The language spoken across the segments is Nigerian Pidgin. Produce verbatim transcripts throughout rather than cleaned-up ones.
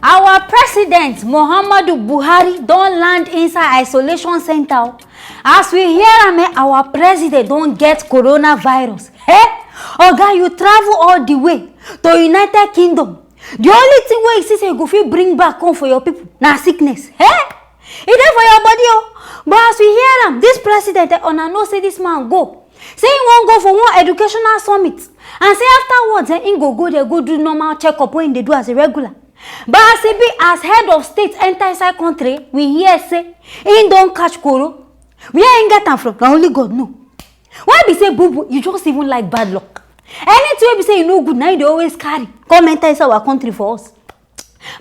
Our president Muhammadu Buhari don land inside isolation center o. As we hear am, eh, our president don get coronavirus. Eh? Oga, you travel all the way to United Kingdom. The only thing wey you see say you go fit bring back come for your people na sickness. Eh? E dey for your body o. But as we hear am, this president, eh, una know say this man go. Say he wan go for one educational summit. And say afterwards, eh, he go go there, go do normal checkup wey he dey do as a regular. But as e be, as head of state enter inside country, we hear say he don catch koro. Where he get am from? Na only God know. Why be say, Bubu, you just even like bad luck? Anything wey be say you no good, na you dey always carry come enter inside our country for us.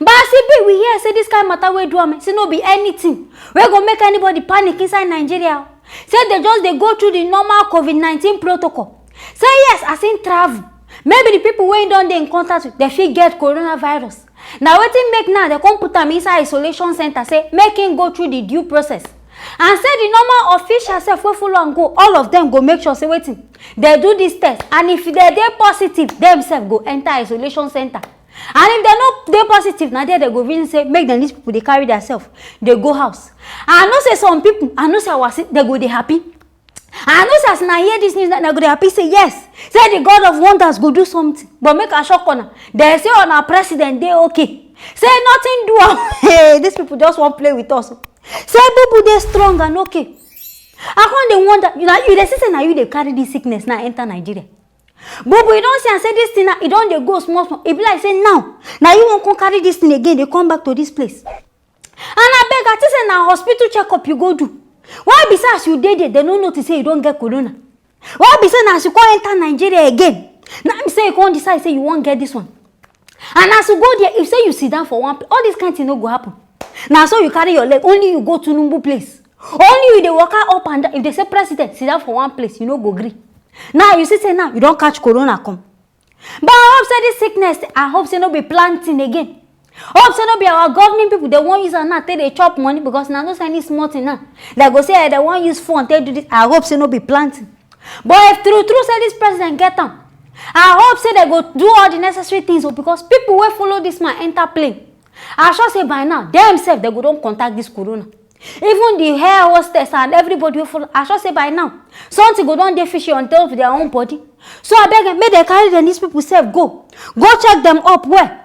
But as e be, we hear say this kind matter wey do am, say no be anything wey go make anybody panic inside Nigeria. Say they just dey go through the normal covid nineteen protocol. Say yes, as im travel, maybe the people wey im don dey in contact with, they fit get coronavirus. Na wetin make now they come put am inside isolation center, say make im go through the due process. And say the normal official sef wey follow am go, all of them go make sure say wetin, they do this test. And if they dey positive, dem sef go enter isolation center. And if they no dey positive, na there they go even say make dem, these people dey carry themselves, they go house. I know say some people, I know say our si-, they go dey happy. I know say as una hear this news, na go dey happy say yes, say the God of wonders go do something. But make I shock una, they say una president dey okay. Say nothing do am. Hey, these people just wan play with us. Say people dey strong and okay. I come dey wonder, you know, you dey see say na you dey carry this sickness now enter Nigeria. Bubu, you don see am say this thing now, e don dey go small small. E be like say now, na you wan come carry this thing again, dey come back to this place. And abeg, I think say na hospital checkup you go do. Why be say as you dey there, they no notice say you don get corona? Why be say na as you come enter Nigeria again, na be say you come decide say you wan get this one? And as you go there, if say you sit down for one place, all this kind thing no go happen. Na so you carry your leg, only you go Tinubu place. Only you dey waka up and down. If they say president sit down for one place, you no go gree. Now you see say now you don catch corona come. But I hope say this sickness, I hope say no be planting again. Hope say no be our governing people, they wan use am now take dey chop money, because na no say any small thing now. They go say, eh, they wan use phone take do this. I hope say no be planting. But if true true say this president get am, I hope say they go do all the necessary things o, because people wey follow this man enter plane, I sure say by now, dem sef, they go don contact this corona. Even the air hostess and everybody wey follow, I sure say by now, something go don dey fishy on top of their own body. So abeg, eh, make they carry dem, these people sef go, go check them up well.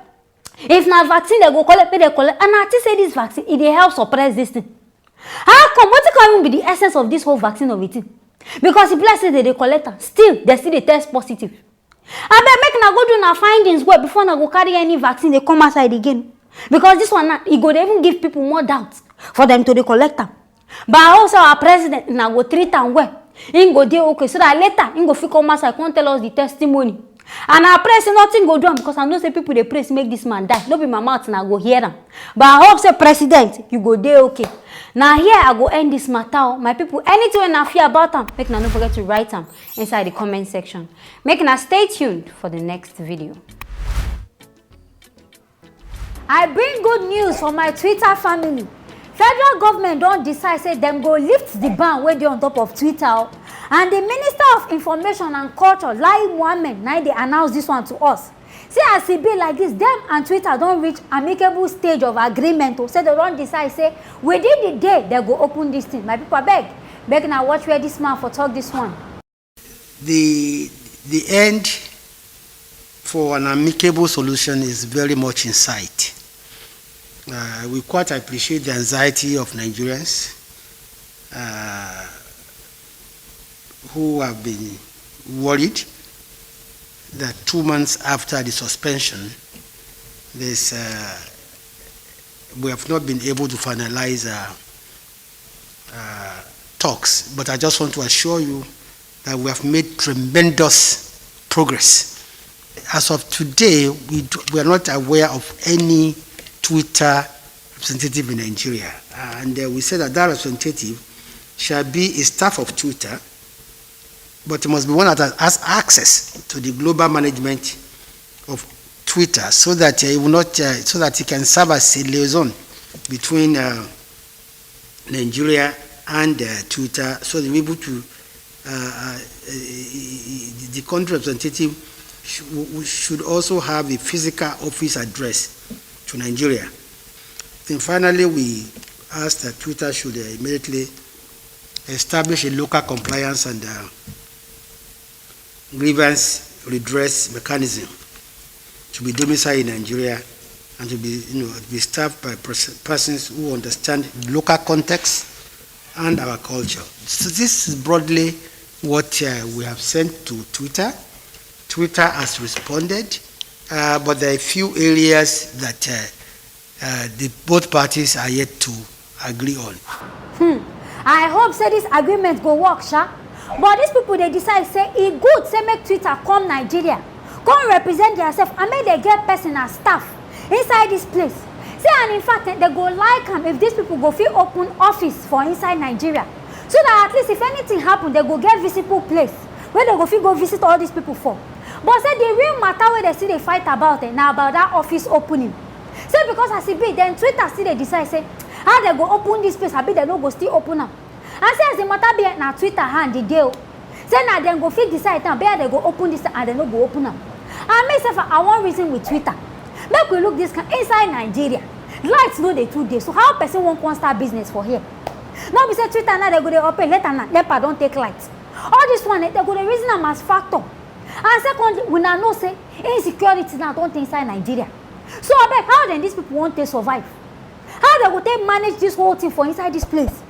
If na vaccine they go collect, make they collect. And I think say this vaccine, e dey help suppress this thing. How come? Wetin come even be the essence of this whole vaccine of a thing? Because e be like say they dey collect am, still they still dey test positive. Abeg, make una go do una findings well before una go carry any vaccine dey come outside again. Because this one now, e go dey even give people more doubt for them to dey collect am. But I hope say our president, una go treat am well. Im go dey okay, so that later im go fit come outside come tell us the testimony. And I pray say nothing go do am, because I know say people dey pray say make this man die. No be my mouth una go hear am. But I hope say, president, you go dey okay. Na here I go end this matter o. My people, anything wey una feel about am, make una no forget to write am inside the comment section. Make una stay tuned for the next video. I bring good news for my Twitter family. Federal government don decide say dem go lift the ban wey dey on top of Twitter o. And the Minister of Information and Culture, Lai Mohammed, na im dey announce this one to us. See, as e be like this, dem and Twitter don reach amicable stage of agreement o. Say they don decide say within the day they go open this thing. My people, abeg, make una watch where this man for talk this one. The, the end for an amicable solution is very much in sight. Uh, we quite appreciate the anxiety of Nigerians, uh, who have been worried that two months after the suspension, this, uh, we have not been able to finalize, uh, uh, talks. But I just want to assure you that we have made tremendous progress. As of today, we, do, we are not aware of any Twitter representative in Nigeria. And, uh, we said that that representative shall be a staff of Twitter, but it must be one that has access to the global management of Twitter, so that, uh, he will not, uh, so that he can serve as a liaison between, uh, Nigeria and, uh, Twitter, so that we're able to, uh, uh, the country representative sh- should also have a physical office address Nigeria. Then finally, we ask that Twitter should uh, immediately establish a local compliance and uh, grievance redress mechanism to be domiciled in Nigeria and to be, you know, be staffed by persons who understand local context and our culture. So this is broadly what uh, we have sent to Twitter. Twitter has responded, uh, but there are a few areas that uh, uh, the both parties are yet to agree on. Hmm. I hope say this agreement go work, sha. But these people they decide say e good say make Twitter come Nigeria, come represent themselves and make they get person as staff inside this place. Say and in fact eh, they go like am if these people go fit open office for inside Nigeria, so that at least if anything happen they go get visible place where they go fit go visit all these people for. But say the real matter where they see they fight about eh, now about that office opening. Say because as e be then Twitter still they decide say how they go open this place abi they no go still open am. And say as the matter be na Twitter hand the dey o. Say na dem go fit decide now where they go open this and they no go open am. And me sef I wan reason with Twitter. Make we look this kind inside Nigeria. Light no dey too dey, so how person wan come start business for here? No be say Twitter now they go dey open later na nepa don take light. All this one eh, they go dey reason am as factor. And secondly, we na know say insecurity now don dey inside Nigeria. So abeg how dem these people wan take survive? How dem go take manage this whole thing for inside this place?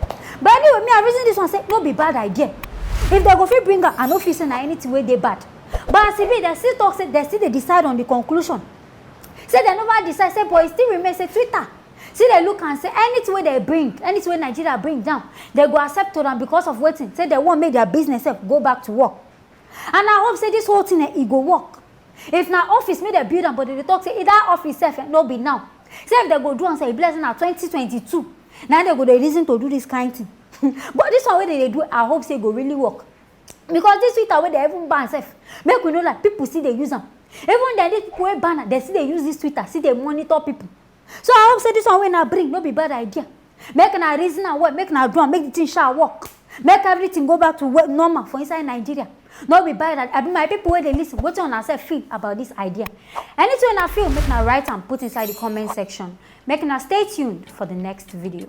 But anyway, me I reason this one say no be bad idea. If dem go fit bring am, I no feel say na anything wey dey bad. But as e be, dem still talk say dem still dey decide on the conclusion. Say dem never decide say but e still remain say Twitter still dey look am say anything wey dem bring, anything wey Nigeria bring down, dem go accept to am because of wetin? Say dem wan make their business sef go back to work. And I hope say this whole thing eh, e go work. If na office make dem build am but dem dey talk say e that office sef eh, no be now. Say if dem go do am say e be like say na twenty twenty-two na dem go dey reason to do this kind thing. But this one wey dem dey do I hope say e go really work. Because this Twitter wey dem even ban sef, make we no lie, people still dey use am. Even dem this people wey ban am, dem still dey use this Twitter, still dey monitor people. So I hope say this one wey una bring no be bad idea. Make una reason am well, make una do am, make the thing sha work. Make everything go back to normal for inside Nigeria. No be bad idea. Abi my people wey dey listen, wetin una sef feel about this idea? Anything una feel, make una write am put inside the comment section. Make una stay tuned for the next video.